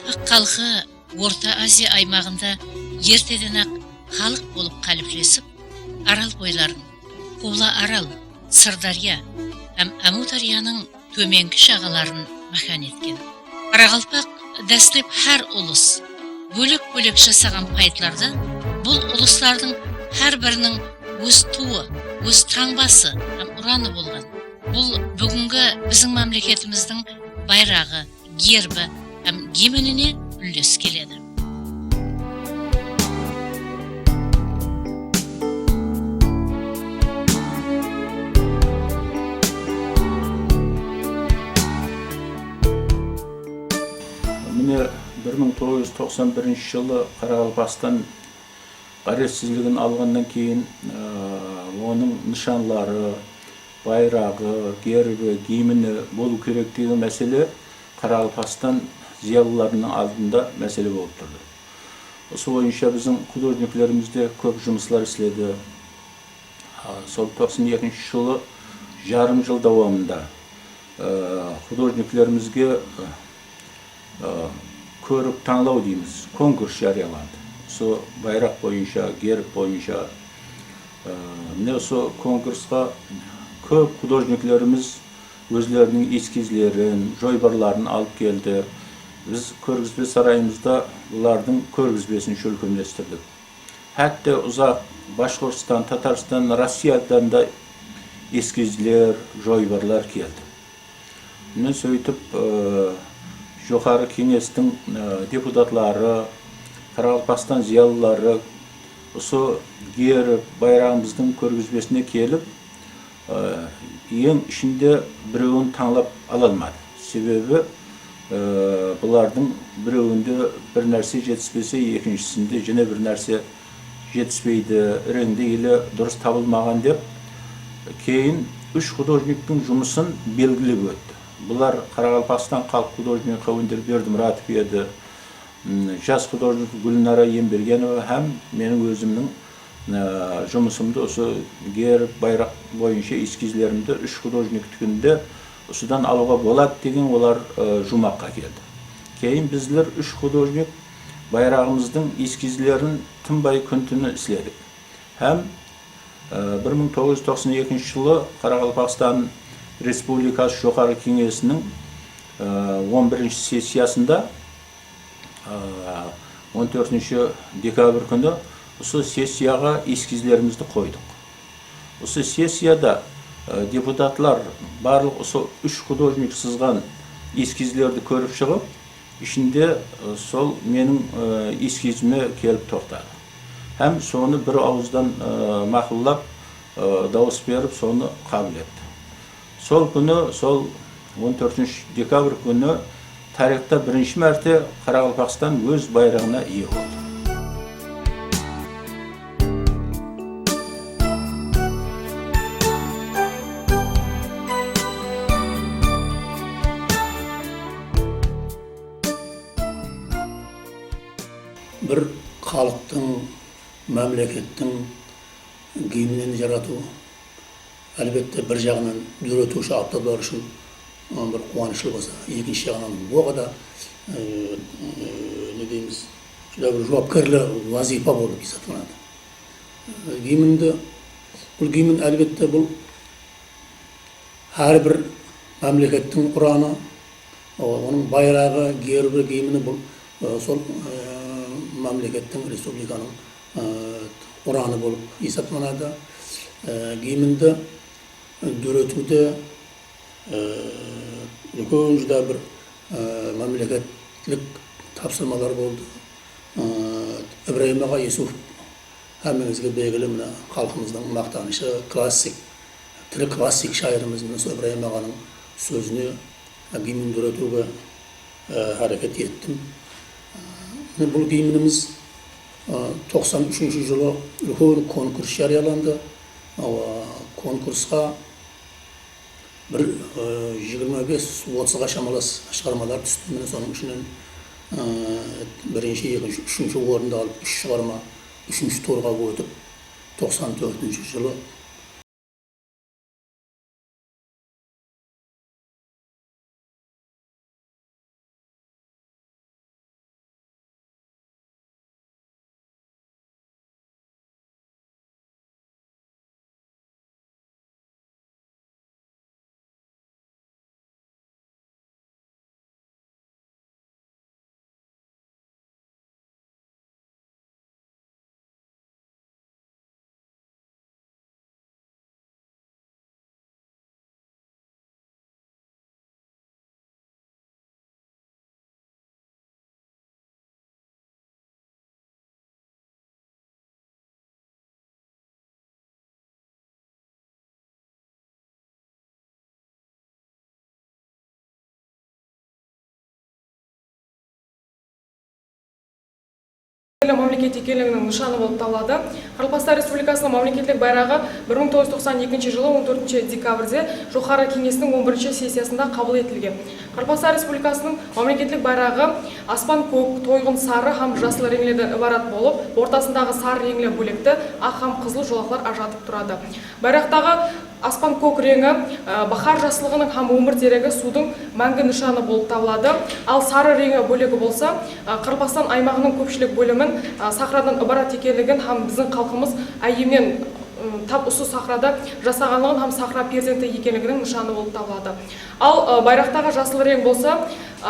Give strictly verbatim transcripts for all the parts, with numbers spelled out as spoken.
Qaraqalpaq xalqı Orta Aziya aymaǵında erteden-aq xalıq bolıp qáliplesip, Aral boyların, Qubla Aral, Sırdárya hám Ámiwdáryanıń tómengi jaǵaların mákan etken. Qaraqalpaq dáslep hár ulıs, bólek-bólek jasaǵan payıtlarda bul ulıslardıń hár biriniń óz tuwı, óz tańbası hám uranı bolǵan. Bul búgingi biziń mámleketimizdiń bayraǵı, gerbi hám gimnine úlles keledi. Mine, bir mıń toǵız júz toqsan birinshi jılı Qaraqalpaqstan ǵárezsizligin alǵannan keyin, ıı, onıń nıshanları, bayraǵı, gerbi, gimni bolıw kerek degen másele Qaraqalpaqstan zıyalılarınıń aldında másele bolıp turdı. Usı boyınsha biziń xudojniklerimiz de kóp jumıslar isledi. A, sol toqsan ekinshi jılı jarım jıl dawamında, ı, xudojniklerimizge, ı, ı, kórik tańlaw deymiz, konkurs járiyalandı. Usı bayraq boyınsha, gerb boyınsha. I, mine usı konkursqa kóp xudojniklerimiz ózleriniń eskizlerin, joybarların alıp keldi. Biz kórgizbe sarayımızda bulardıń kórgizbesin shólkemlestirdik. Hátte uzaq Bashqurtstan, Tatarstan, Rossiyadan da eskizler, joybarlar keldi. Mine, sóytip, e, Joqarı Keńestiń, e, deputatları, Qaraqalpaqstan zıyalıları usı gerb, bayraǵımızdıń kórgizbesine kelip, e, eń ishinde birewin tańlap ala almadı. Sebebi, e, bulardıń birewinde bir nárse jetispese, ekinshisinde jáne bir nárse jetispeydi, reńde ele durıs tabılmaǵan dep, keyin úsh xudojniktiń jumısın belgilep ótti. Bular Qaraqalpaqstan xalıq xudojnigi Qáwender Berdimuratov edi, m, jas xudojnik Gúlnara Embergenova hám meniń ózimniń, e, jumısımdı, usı gerb, bayraq boyınsha eskizlerimdi úsh xudojniktikinde usıdan alıwǵa boladı degen olar, e, juwmaqqa keldi. Keyin bizler úsh xudojnik bayraǵımızdıń eskizlerin tınbay kún-túni isledik. Hám, e, bir mıń toǵız júz toqsan ekinshi jılı Qaraqalpaqstan Respublikası Joqarı Keńesiniń, e, on birinshi sessiyasında, e, on tórtinshi dekabr kúni usı sessiyaǵa eskizlerimizdi qoydıq. Usı sessiyada, e, deputatlar barlıq usı úsh xudojnik sızǵan eskizlerdi kórip shıǵıp, ishinde, e, sol meniń, e, eskizime kelip toqtadı. Hám sonı bir awızdan, e, maqullap, e, dawıs berip, sonı qabıl etti. Sol kúni, sol on tórtinshi dekabr kúni tariyxta birinshi márte Qaraqalpaqstan óz bayraǵına iye boldı. Bir xalıqtıń, mámlekettiń gimnin jaratıw, álbette, bir jaǵınan dóretiwshi avtorlar ushın, ı, bir quwanıshlı bolsa, ekinshi jaǵınan oǵada, ı, ı, ne deymiz, júdá bir juwapkerli wazıypa bolıp esaplanadı. I, gimndi, bul gimn, álbette, bul hár bir mámlekettiń uranı, o-, onıń bayraǵı, gerbi, gimni bul, ı, sol, ı, mámlekettiń, respublikanıń, ı, uranı bolıp esaplanadı. I, gimndi dóretiwde, ı, úlken júdá bir, ı, mámleketlik tapsırmalar boldı. I, Ibrayım aǵa Yusupov hámmeńizge belgili, mine, xalqımızdıń maqtanıshı, klassik, tiri klassik shayırımız, mine, sol Ibrayım aǵanıń sózine gimn dóretiwge, e, háreket ettim. Mine, bul gimnimiz, e, toqsan úshinshi jılı úlken konkurs járiyalandı. Awa, konkursqa bir, e, jigirma bes, otızǵa shamalas shıǵarmalar tústi. Mine, sonıń ishinen, e, birinshi, ekinshi, úshinshi orındı alıp, úsh shıǵarma úshinshi turǵa ótip, toqsan tórtinshi jılı mámleket ekenliginiń nıshanı bolıp tabıladı. Qaraqalpaqstan Respublikasınıń mámleketlik bayraǵı bir mıń toǵız júz toqsan ekinshi jılı on tórtinshi dekabrde Joqarı Keńesiniń on birinshi sessiyasında qabıl etilgen. Qaraqalpaqstan Respublikasınıń mámleketlik bayraǵı aspan kók, toyǵın sarı hám jasıl reńlerden ibarat bolıp, ortasındaǵı sarı reńli bólekti aq hám qızıl jolaqlar ajıratıp turadı. Bayraqtaǵı aspan kók reńi, e, bahar jaslıǵınıń hám ómir deregi suwdıń máńgi nıshanı bolıp tabıladı. Al sarı reńi bólegi bolsa, e, Qaraqalpaqstan aymaǵınıń kópshilik bólimin, e, sahradan ibarat ekenligin hám biziń xalqımız áyyemnen, ım, tap usı sahrada jasaǵanlıǵın hám sahra perzenti ekenliginiń nıshanı bolıp tabıladı. Al, e, bayraqtaǵı jasıl reń bolsa,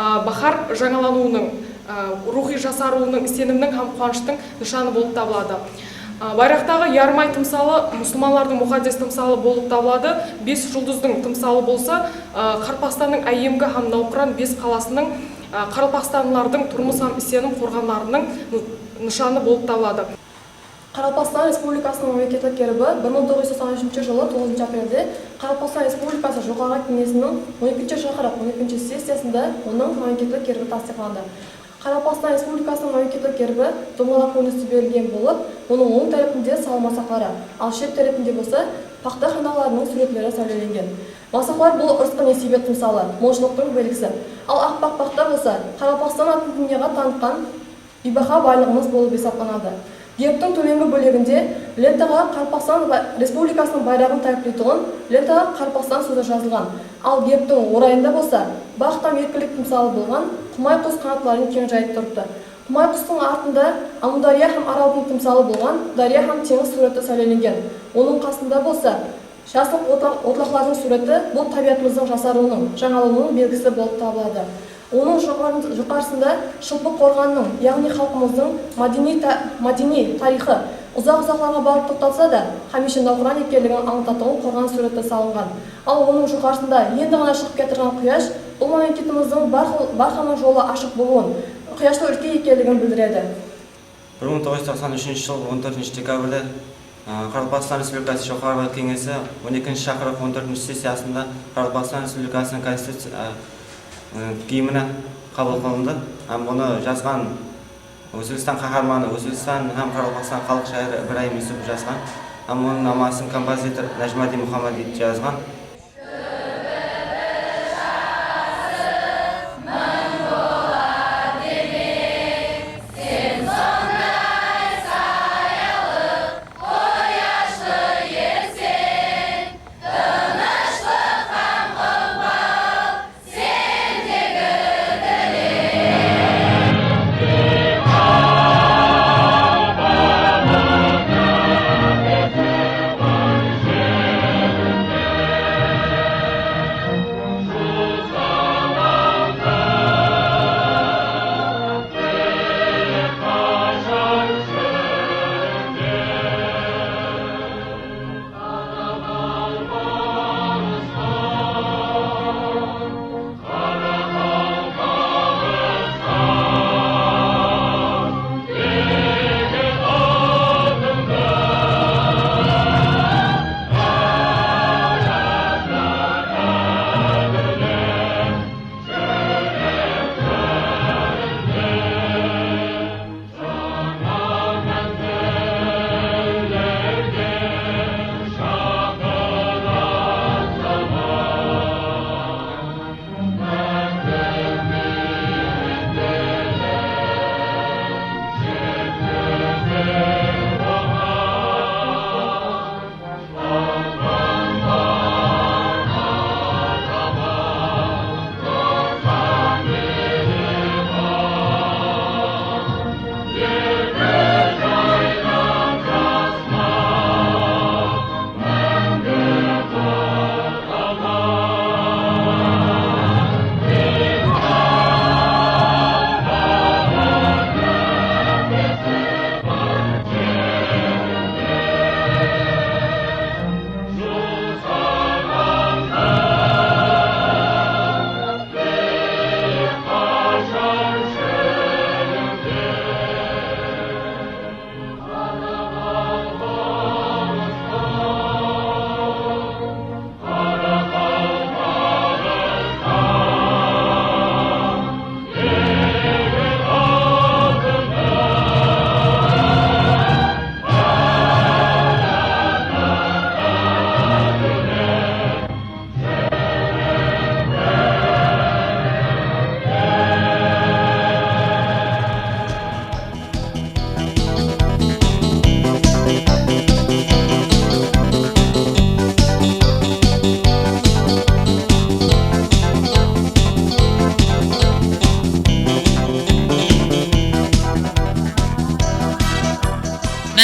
e, bahar jańalanıwınıń, e, ruwxıy jasarıwınıń, isenimniń hám quwanıshtıń nıshanı bolıp tabıladı. E, bayraqtaǵı yarım ay tımsalı musılmanlardıń muqaddes tımsalı bolıp tabıladı. Bes juldızdıń tımsalı bolsa, e, Qaraqalpaqstannıń áyyemgi hám nawqıran bes qalasınıń, e, qaraqalpaqstanlılardıń turmıs hám isenim qorǵanlarınıń nı-, nıshanı bolıp tabıladı. Qaraqalpaqstan Respublikasınıń mámleketlik gerbi bir mıń toǵız júz toqsan úshinshi jılı toǵızınshı aprelde Qaraqalpaqstan Respublikası Joqarǵı Keńesiniń on ekinshi shaqırıq on ekinshi sessiyasında onıń mámleketlik gerbi tastıyıqlandı. Qaraqalpaqstan Respublikasınıń mámleketlik gerbi domalaq kóriniste berilgen bolıp, onıń oń tárepinde sawal masaqları, al shep tárepinde bolsa paxta xanalarınıń súwretleri sáwlelengen. Masaqlar bul ırısqı-nesiybe tımsalı, molshılıqtıń belgisi. Al aq paqpaqta bolsa Qaraqalpaqstan atın dúnyaǵa tanıtqan biybaha baylıǵımız bolıp esaplanadı. Gerbtiń tómengi bóleginde lentaǵa Qaraqalpaqstan ba-, Respublikasınıń bayraǵın táripleytuǵın lentaǵa Qaraqalpaqstan sózi jazılǵan. Al gerbtiń orayında bolsa baxt hám erkinlik tımsalı bolǵan qumay qus qanatların keń jayıp turıptı. Qumay qustıń artında Ámiwdárya hám Araldıń tımsalı bolǵan dárya hám teńiz súwreti sáwlelengen. Onıń qasında bolsa Jaslıq otla-, otlaqlardıń súwreti bul tábiyatımızdıń jasarıwınıń, jańalanıwınıń belgisi bolıp tabıladı. Onıń joqarın-, joqarısında Shılpıq qorǵanınıń, yaǵnıy xalqımızdıń mádeniy ta-, mádeniy tariyxı uzaq-uzaqlarǵa barıp toqtasa da, hámiyshe nawqıran ekenligin ańlatatuǵın qorǵan súwreti salınǵan. Al onıń joqarısında endi ǵana shıǵıp kiyatırǵan quyash bul mámleketimizdiń bárxil-, bárxamın jolı ashıq bolıwın, quyashlı úlke ekenligin bildiredi. Bir mıń toǵız júz toqsan úshinshi jıl on tórtinshi dekabrde, ı, Qaraqalpaqstan Respublikası Joqarǵı Keńesi on ekinshi shaqırıq on tórtinshi sessiyasında Qaraqalpaqstan Respublikasınıń Konstituciya, ı, ı, gimni qabıl qılındı hám onı jazǵan Ózbekstan Qaharmanı, Ózbekstan hám Qaraqalpaqstan xalıq shayırı Ibrayım Yusupov jazǵan hám onıń namasın kompozitor Najmaddin Muhammadiy jazǵan.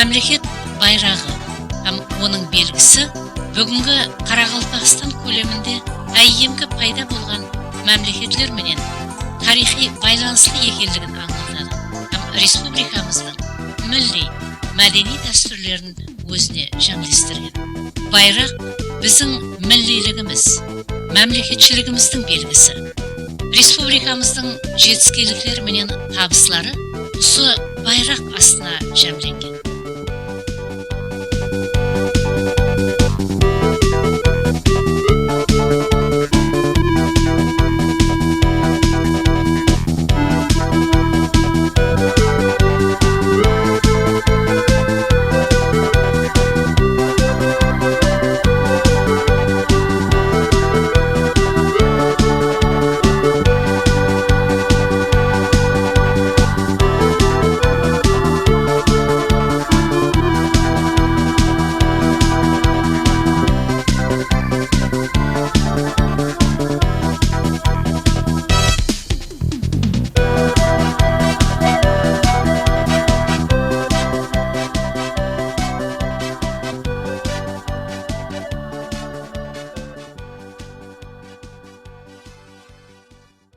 Mámleket bayraǵı hám onıń belgisi búgingi Qaraqalpaqstan kóleminde áyyemgi payda bolǵan mámleketler menen tariyxıy baylanıslı ekenligin ańlatadı hám respublikamızdıń milliy mádeniy dástúrlerin ózine jámlestirgen. Bayraq biziń milliyligimiz, mámleketshiligimizdiń belgisi. Respublikamızdıń jetiskenlikleri menen tabısları usı bayraq astına jámlengen.